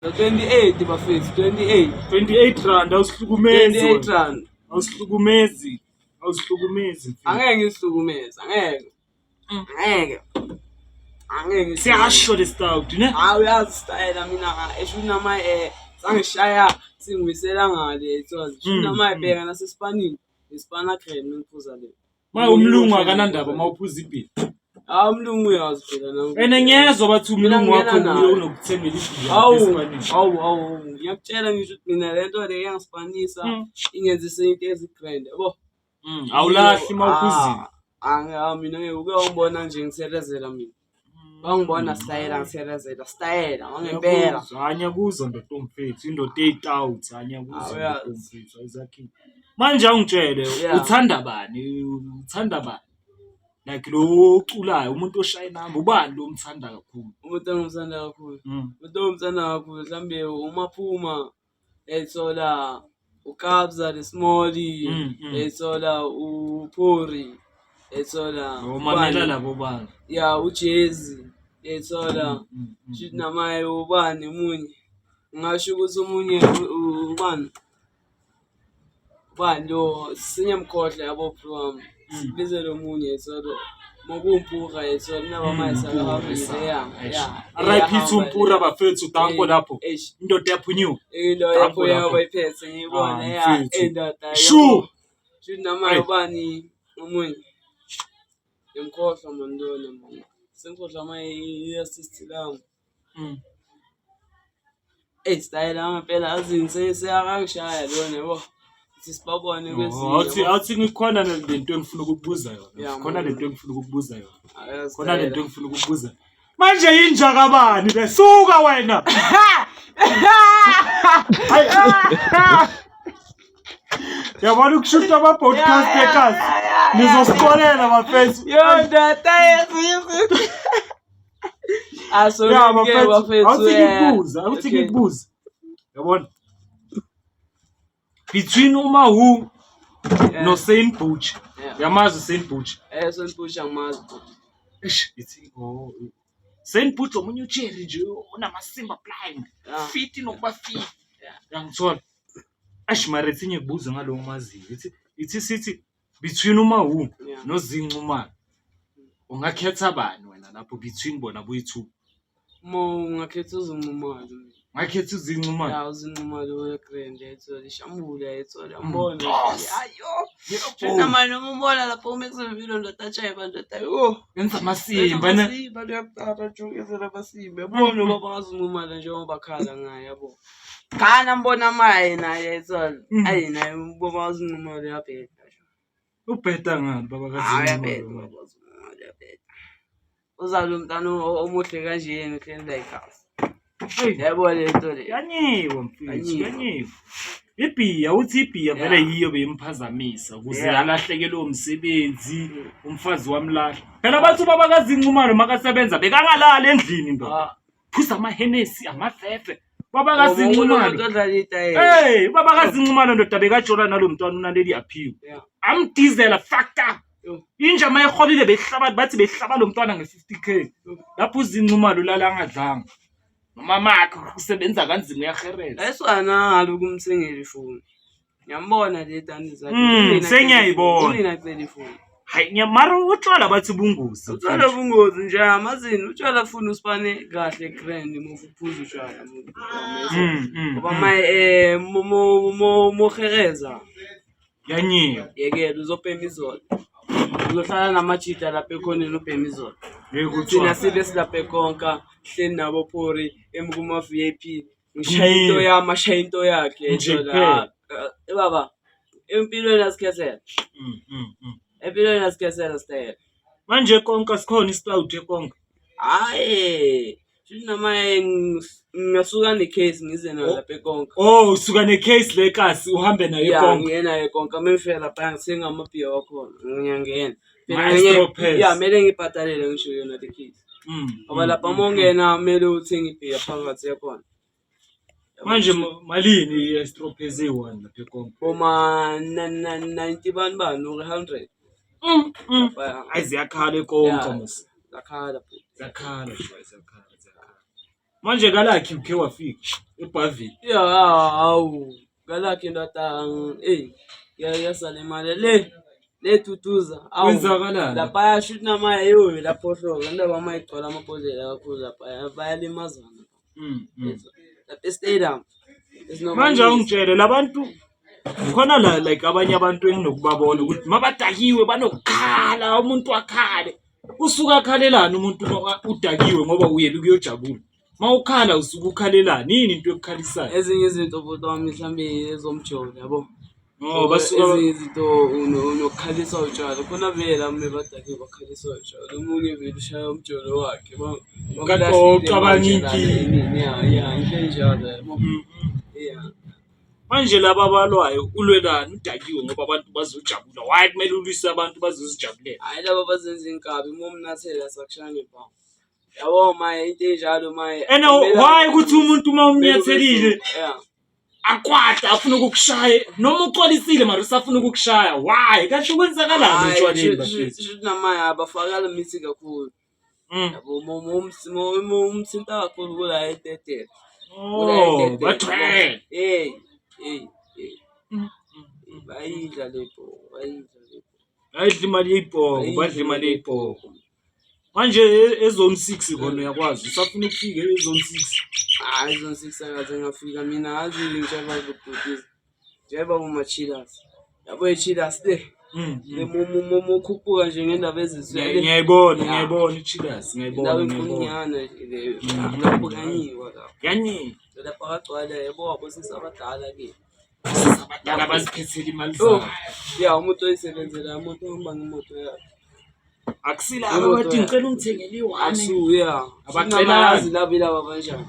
28 bafethu, 28. 28 rand awusihlukumezi. 28 rand. Awusihlukumezi. Awusihlukumezi. Mfethu. Angeke ngisihlukumeze, angeke. Angeke. Angeke ngisihlukumeze. Siyasho le stout ne? Hayi uyazi style mina esho nama sangishaya singibuyisela ngale ethola. Sho nama ibheka nasesipanini. Isipana cream ngiphuza le. Ma umlungu akanandaba uma uphuza ibhiya. Hayi umlungu uyazi phela nawe. And ngiyezwa bathi umlungu Mina wakho ngingena uye naye. unokuthengela ibhiya Hawu, esipanini. hawu, hawu, ngiyakutshela ngisho ukuthi mina le nto le iyangisipanisa, ingenzise into ezigrand, yabo. Awulahli uma uphuzile. Ah, mina ngeke uke wangibona nje ngiselezela mina. Wangibona stayela ngiselezela, stayela wangempela. Ngiyakuzwa, hayi, ngiyakuzwa ndoda omfethu, indoda eyi-tout, hayi, ngiyakuzwa Awu, ndoda yazi. omfethu, ayizakhile. Manje awungitshele, uthanda bani? Uthanda bani? Like lo oculayo, umuntu oshaya inamba, ubani lo omthanda kakhulu? Umuntu engimthanda kakhulu. Umuntu engimthanda kakhulu mhlambe uMaphuma, ethola uKabza the Small, ethola uPhori, ethola Omamela ubani? labo bani? Ya uJezi, ethola shuthi namaye ubani omunye. Ngingasho ukuthi omunye ubani? Ubani lo sengiyamkhohlwa yabo bro wami. Sibize lo munye ethola mokuwuMpura ethola nabamaye sakahambile ya ya. RIP to Mpura bafethu, danko lapho. Eish. Indoda yaphunyuka. Into Danko yakho lapho. bayiphethe ngiyibona Ah, ya mfethu. indoda. Shu! Shuthi noma Hey. ubani omunye. Ngimkhohlwa mani lona mani. Sengikhohlwa ama i-assist lami. Eyi style ngempela azini seyakangishaya lona yabo. Sithi sibabone kwezinye. Awuthi awuthi ngikhona lento engifuna ukukubuza yona. Yeah, Khona man. lento engifuna ukukubuza yona. Ayazi Khona lento style. engifuna ukukubuza. Manje yinja kabani le? Suka wena. Hayi. Yabona ukushuta ama podcast ekasi. Nizosixolela bafethu. Yo ndoda yesu. Ah sorry Ya ke bafethu. bafethu. Awuthi ngikubuze, awuthi Okay. ngikubuze. Yabona? Between uMahu no Saint Butch. Yamazi uSaint Butch. Saint Butch angimazi bhuti. Eish, ithi oh. Saint Butch omunye uJerry nje unamasimba blind. Fit nokuba fit. Uyangithola? Eish mara ithi ngikubuza ngalowo maziyo. Ithi ithi sithi between uMahu noZinxumalo. Ungakhetha bani wena lapho between bona boyi-two? Uma ungakhetha uZinxumalo mina. Ngakhetha uZinxumalo. Ya uZinxumalo we-grand yayithola ishambula yayithola yambona. Boss. Ayo. Shona manje uma umbona lapho uma kusempilo ndoda ajaiva ndoda yo. Yenza amasimba ne. Amasimba luyakuthatha jukizela amasimba. Yabona ubaba kaZinxumalo njengoba bakhala ngaye yabo. Khana mbona maye naye yayithola. Ayi naye ubaba kaZinxumalo uyabheda. Ubheda ngani baba Hayi kaZinxumalo? uyabheda ubaba kaZinxumalo uyabheda. Uzale umntana omuhle kanjena uhleli la ekhaya. Eyi. Yabo le nto le. Yanyiwa mfethu, Yanyiwa. yanyiwa. Ibhiya uthi ibhiya vele yiyo beyimphazamisa ukuze alahlekelwe umsebenzi, umfazi wamlahla. Phela bathi ubaba kaZinxumalo makasebenza bekangalali endlini ndoda. Phuza amahenesi, amafefe. Baba kaZinxumalo. Umuntu odlala itayela. Hey, ubaba kaZinxumalo ndoda bekajola nalo mntwana unaleli aphiwe. Amdizela fucked up. Yo. Inja mayiholile behlaba bathi behlaba lo mntwana nge-50k. Lapho uZinxumalo ulala angadlanga. Nomama wakhe usebenza kanzima uyahereza. Ayiswana ngalo ukumthengela ifoni. Ngiyambona le tani zakhe. Sengiyayibona. Mina cela ifoni. Hayi mara utshwala bathi bungozi. Utshwala bungozi nje amazini utshwala funa usipane kahle grand uma uphuza utshwala. Ngoba maye mohereza. Yanyiwa. Yekela uzobhema izolo. Uzohlala namajita lapha ekhoneni ubhema izolo. Yeke Thina utshwala. sibe silapha ekonka hleli nabo phori emkuma VIP. Ngishaya into yami ashaya into yakhe. Nje Thola, kuphela. Baba empilweni asikhethela. Empilweni asikhethela sitayela. Manje konke sikhona istout ekonke. Hayi, shuthi noma ngingasuka ne-case ngize nayo lapha ekonka. Oh, usuka ne-case le kasi uhambe nayo Ya, ekonke. ngiye nayo ekonka. Uma ngifika lapha ngithenga amabhiya wakhona, ngiyangena. Phela Maestro Pez. Ya, kumele ngibhadalele ngisho yona le case. Ngoba lapha uma ungena kumele uthenge ibhiya phakathi yakhona. Manje malini i-Astro Pez eyi-one lapha ekonke? Boma 90 bani bani or 100. Laphaya. Hayi ziyakhala ekonke Ya. mos. Zakhala bhuti. Ziyakhala nje, ziyakhala, ziyakhala. Manje kalakhi ukhe wafika ebhavini. Ya hawu kalakhi ndoda eyi yasala imali le le duduza. Awu Kwenzakalani? lapha shuthi namaya yoyo lapho hloka indaba uma igcwala amabhodlela kakhulu lapha bayalimazana. Lapha e-stadium. Manje awungitshele labantu khona la like abanye abantu enginokubabona ukuthi mabadakiwe banokukhala umuntu akhale. Usuke akhalelani umuntu udakiwe ngoba uyele ukuyojabula. Uma ukhala usuke ukhalelani yini into ekukhalisayo? Ezinye izinto bhuti wami mhlawumbe ezomjolo yabo. Oh, basuka ezinye izinto unokukhaliswa utshwala khona vele abanye badakiwe bakhaliswa utshwala omunye vele ushaya umjolo wakhe Kanti ucabanga inkinga. Ya into enjalo yabo. Yeah. Manje laba abalwayo ulwelani udakiwe ngoba abantu bazojabula. Why kumele ulwise abantu bazozijabulela? Hhayi laba bazenza inkabi uma umnathela sakushaya ngebhamu. Yabo maye into enjalo maye. And why ukuthi umuntu uma umnyathelile Yeah. akwata afuna ukukushaya noma uxolisile mara usafuna ukukushaya why kanti kwenzakalani etshwaleni bafethu? Shuthi namaye abafakala mithi kakhulu. Yabo uma umthinta kakhulu kula ededela. Oh, bathwele. Hey, hey, hey. Bayidla le bhoko, bayidla le bhoko. Bayidla imali yey'bhoko, badla imali yey'bhoko. Manje e-zone 6 khona uyakwazi usafuna ukufika e-zone 6. Hayi zone 6 akaze ngafika mina ngazi njengoba kubhudiza. Njengoba kuma-chillers. Yabo i-chillers le. Le mukhuphuka nje ngendaba ezizwele. Ngiyayibona, ngiyayibona i-chillers, ngiyayibona, Indawo ngiyayibona. enkulunyana nje leyo. Lapho kuyanyiwa lapho. Yanyiwa. Lapha kagcwala yabo abosisi abadala ke. Abadala baziphethele imali Oh, zabo. ya umuntu oyisebenzela umuntu ohamba ngemoto yakhe. Akusilabo abathi ngicela ungithengele i-one. Akusuya. Abacelani. Abazi labo ilaba abanjani.